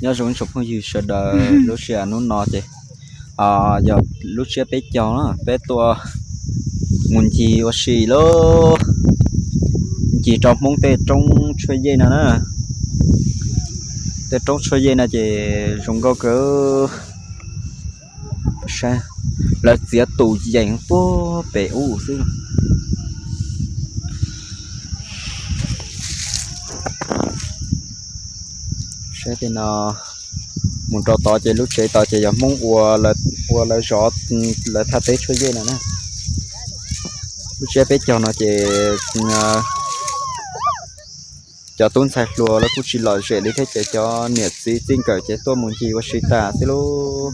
Nyob zoo tsoom phooj ywg sawv daws, lub sij hawm hnub no ces yog lub tsiab peb caug na, peb tuaj mus ncig ua si lauj, ncig rau Hmoob tej roob tshuaj yej no na. Tej roob tshuaj yej no ces zoo nkauj kawg. Lawv txiav tus yees puag pem ub xwb. Saib tej no, mus rau tod ces lub tsev tod ces yog Hmoob ua, ua lawv zov, lawv thaj teb tshuaj yej no na. Lub tsiab peb caug no ces cov tub ntxhais hluas lawv kuj tsis lom zem li thiab ces cov niam txiv txij nkawm ces tuaj mus ncig ua si tas xwb lauj.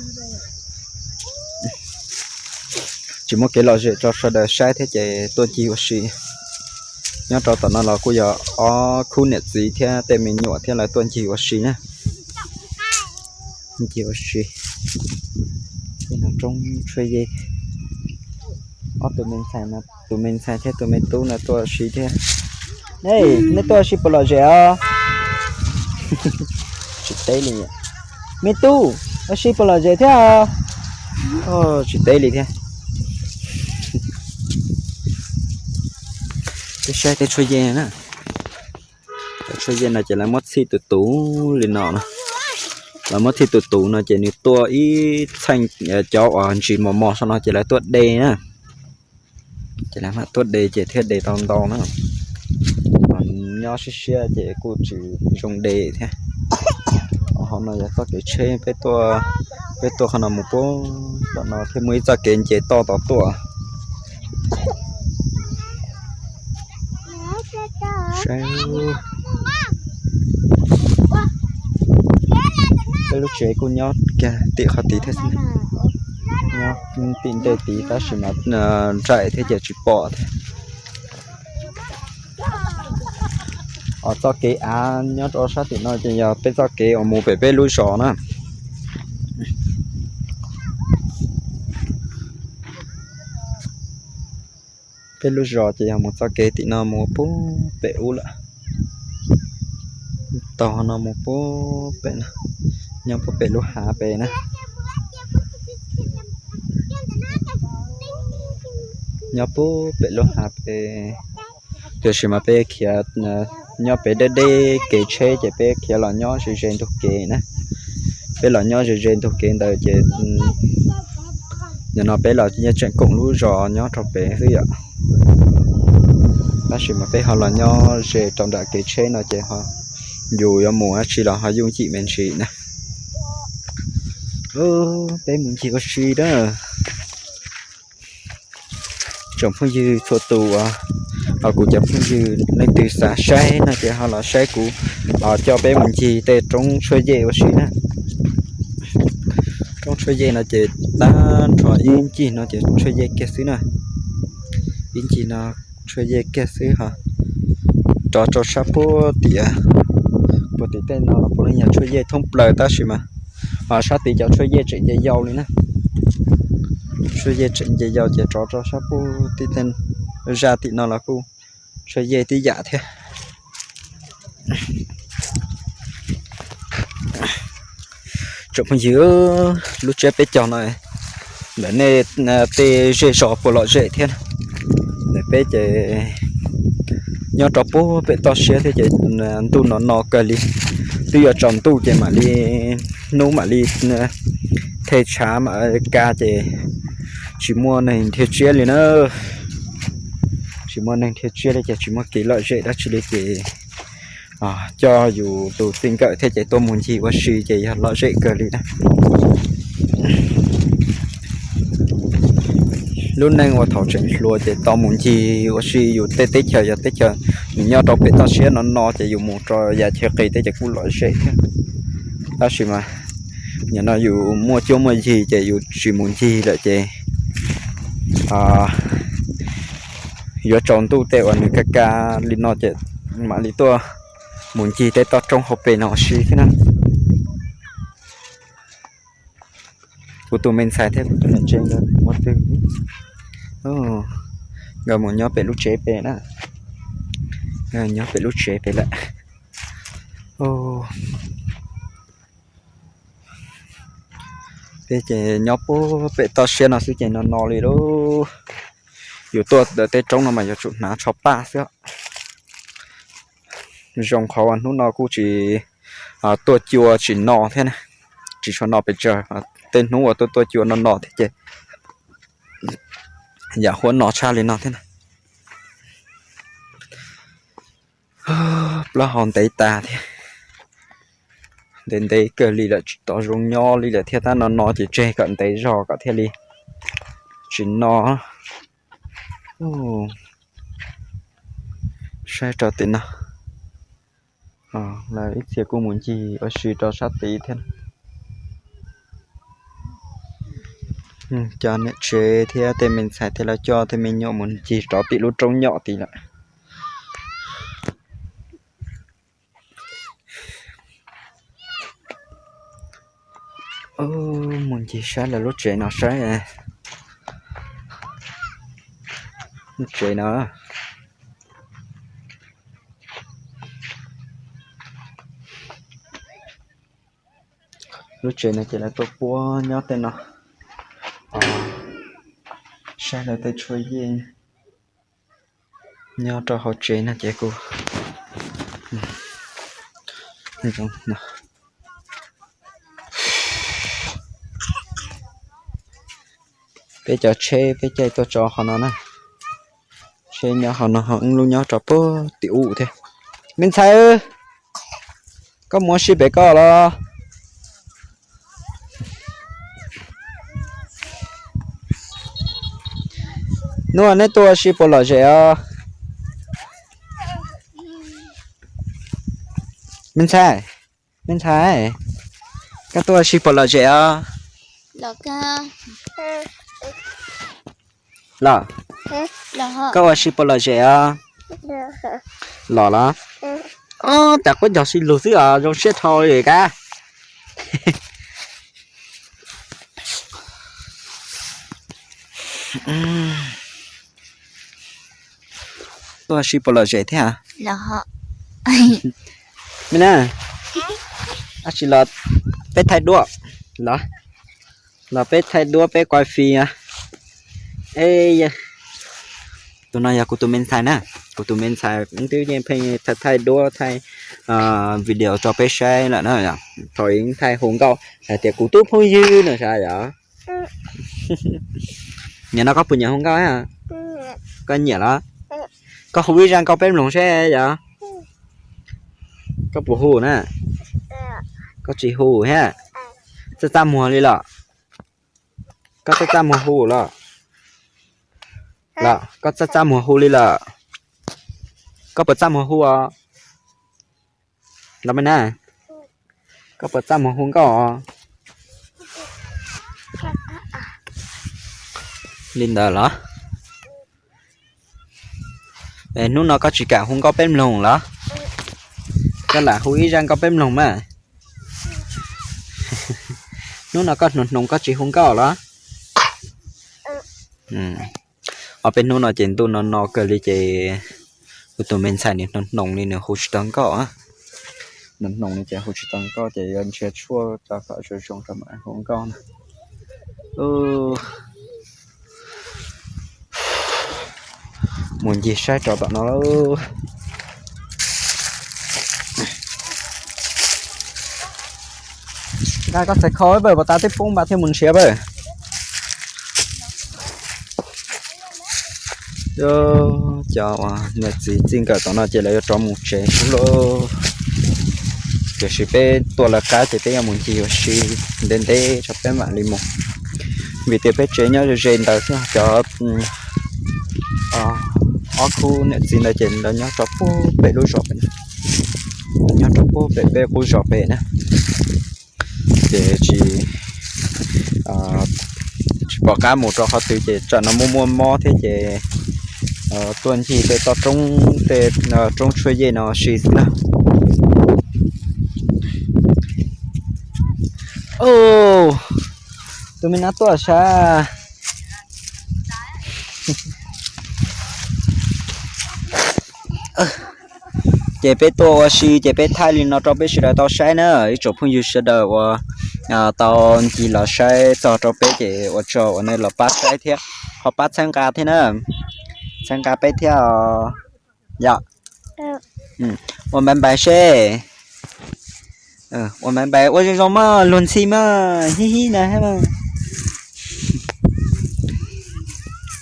Tsis muaj kev lom zem rau sawv daws saib thiab ces tuaj ncig ua si. Nyob rau tom no los kuj yog ob khub niam txiv thiab tej me nyuam thiab lawv tuaj ncig ua si na. Ncig ua si, roob tshuaj yej. Ob tug me ntxhais no, tus me ntxhais thiab tus me tub no tuaj ua si thiab. Nej tuaj ua si puas lom zem os? Tsis teb li. Me tub, ua si puas lom zem thiab os? Tsis teb li thiab. Peb saib tej tshuaj yej na. Cov tshuaj yej no ces lawv muab txhij tus tus li no na. Lawv muab txhij tus tus no ces nws tuaj ib txheej, cov uas ntsis mos mos saum no ces lawv tuaj de na. Ces lawv mam tuaj de ces thiaj de tau ntau na. Nyob siab siab ces kuj tsis zoo de thiab. Hauv no yog txoj kev tsheb peb tuaj, peb tuaj qhov no mus puag tom no thiab muaj ib txoj kev nce toj tod tuaj. Peb lub tsev kuj nyob kiag tim qhov tid thiab xwb. Nyob tim ntej tid tab sis mas nraim thiab ces tsis pom thiab. Txoj kev av nyob rau sab tim no ces yog peb txoj kev uas mus pem peb lub zos na. Peb lub zos ces yog mus txoj kev tim no mus puag pem ub lawm. Taug no mus puag pem, nyob puag pem lub hav pem na. Nyob puag pem lub hav pem. Tiam sis mas peb khiav nyob pem deb deb kev tsheb ces peb khiav los nyob ze ze ntug kev na. Peb los nyob ze ze ntug kev ntawd ces nim no peb los yeej tseem koom lub zos nyob rau pem xwb yom. Tab sis mas peb ho los nyob ze rau nram kev tsheb no ces yus yuav mus dab tsi los ho yooj yim me ntsis na. Peb mus ncig ua si na. Tsoom phooj ywg txhua tus, ho kuv cov phooj ywg leej twg xav saib no ces ho los saib kuv, coj peb mus ncig tej roob tshuaj yej ua si na. Roob tshuaj yej no ces tag nrho ib ncig no ces tshuaj yej kiag xwb na. Ib ncig no tshuaj yej kiag xwb ho rov rau sab puag tim, puag tim tej no los puav leej yog tshuaj yej thoob plaws tab sis mas ho sab tid cov tshuaj yej tseem nce yau li na. Tshuaj yej tseem nce yau ces rov rau sab puag tim tej zaj tim no los kuj tshuaj yej tib yam thiab. Tsoom phooj ywg, lub tsiab peb caug no, ntawm nej tej zej zos puas lom zem thiab? Ntawm peb ces nyob rau puag pem toj siab thiab ces ntuj no no kawg li. Twb yuav tsaus ntuj ces mam li, hnub mam li the tshav mam ka ces tsis muaj neeg dhia tsiab li na. Tsis muaj neeg dhia tsiab li ces tsis muaj kev lom zem dab tsi li ces coj yus tus txij nkawm thiab ces tuaj mus ncig ua si ces yog lom zem kawg li na. Lub neej uas thaum tseem hluas ces tau mus ncig ua si, yus tej teb chaws yog teb chaws nws nyob rau pem toj siab no no ces yus mus rau yav chaw qis tej ces kuj lom zem thiab. Tab sis mas nim no yus muaj cuab muaj yig ces yus tsis mus ncig lawm ces yuav tsaus ntuj tej uas nws ka ka li no ces mam li tuaj mus ncig tej toj roob hauv pes no ua si thiab na. Kuv tus me ntxhais thiab kuv tus niam tsev nkawd mus twg? Nkawd mus nyob pem lub tsev pem na. Nyob pem lub tsev pem lawm. Thiab ces nyob puag pem toj siab no xwb ces no no li lauj. Yus tuaj ntawm tej roob no mas yuav tsum hnav tsho paj xwb. Zoo qhov uas hnub no kuj tsis tuaj cua tsis no thiab na, tsis tshua no pes tsawg, tej hnub uas tuaj tuaj cua no no thiab ces yam huab no tshaj li no thiab na. Plaub hau ntev tas thiab, ntev ntev kawg li lawm tsis tau zoo nyob li lawm thiab, tab no no ces tseg kom ntev zog kom thiaj li tsis no. Saib rau tim no, lawv ib txhia kuj mus ncig ua si rau sab tid thiab. Cov niam tsev thiab tej me ntxhais thiab lawv coj tej me nyuam mus ncig rau tim lub roob nyom tid lawm. Mus ncig saib lawv lub tsev no saib. Lub tsev no, lub tsev no ces lawv tuaj puab nyob tej no. Saib lawv tej tshuaj yej nyob rau hauv tsev no ces kuj peb cov tsheb peb caij tuaj tso qhov no na. Tsheb nyob qhov no ho ib lub nyob rau puag tim ub thiab. Me ntxhais, koj mus ua si pem koj los? Hnub no neb tuaj ua si puas lom zem os? Me ntxhais, me ntxhais, koj tuaj ua si puas lom zem os? Los, koj ua si puas lom zem os? Los los? Ob, tas quab ncaug sib lug xwb os, zoo siab dhau li kab. Tuaj ua si puas lom zem thiab? Me na, ab tsis los peb thaij duab, los, los peb thaij duab peb quaj fis. E, tus no yog kuv tus me ntxhais na, kuv tus me ntxhais twb yeej pheej thaij duab thaij video rau peb saib lawm na. Thaum ub thaij hu nkauj hais tias kuv tus phooj ywg no sav yom. Nim no koj puas nyiam hu nkauj? Koj nyiam los? Koj hu ib zaj nkauj peb mloog seb yom. Koj puas hu na? Koj tsis hu thiab. Txaj txaj muag li los? Koj txaj txaj muag hu los? Los koj txaj txaj muag hu li lawm? Koj puas txaj muag hu os? Los me na, koj puas txaj muag hu nkauj os? Li ntawd los? Hnub no koj tsis kam hu nkauj peb mloog los? Koj lam hu ib zaj nkauj peb mloog mas. Hnub no koj hnoos hnoos koj tsis hu nkauj los? Ob peb hnub no ces ntuj no no kawg li ces kuv tus me ntxhais nws hnoos hnoos li nws hu tsis tau nkauj. Nws hnoos li ces hu tsis tau nkauj ces yuav nrhiav tshuaj rau kom zoo zoo rau mam hu nkauj na. Mus ncig saib rau tom no lauj. Nqa koj txhais khau pawg pos tas twb poob npa thiaj mus nrhiav pawg. Cov niam txiv txij nkawm tom no ces lawv yuav rov mus tsev xwb lauj. Tiam sis peb tuaj lawv qab ces peb yuav mus ncig ua si ntev ntev tso peb mam li mus, vim tias peb tsev nyob ze ze ntawd xwb. Cov ob khub niam txiv ntawd ces lawv nyob rau puag pem lub zos pem, nyob rau puag pem peb qub zos pem na. Ces tsis, tsis pom qab mus rau qhov twg ces tsam no muaj muaj mob thiab ces tuaj ncig tej toj roob, tej roob tshuaj yej no si xwb na. Tus me nab tuaj sav. Ces peb tuaj ua si ces peb thaij li no rau peb sawv daws tau saib na, ib tsoom phooj ywg sawv daws uas tau ncig los saib txog rau peb ces ua tsaug uas nej los pab saib thiab. Ho pab txhawb nqa thiab na, txhawb nqa peb thiab os. Yog, ua npais npais seb, ua npais npais ua zoo zoo maj luag ntxhi maj hib hib na.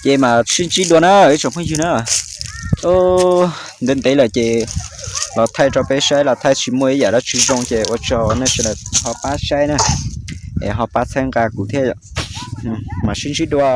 Ces mam sib ntsib dua na ib tsoom phooj ywg na. Ntev ntev lawm ces los thaij rau peb saib los thaij tsis muaj ib yam dab tsi zoo ces ua tsaug nej sawv daws ho pab saib na, es ho pab txhawb nqa kuv thiab. Mam sib ntsib dua.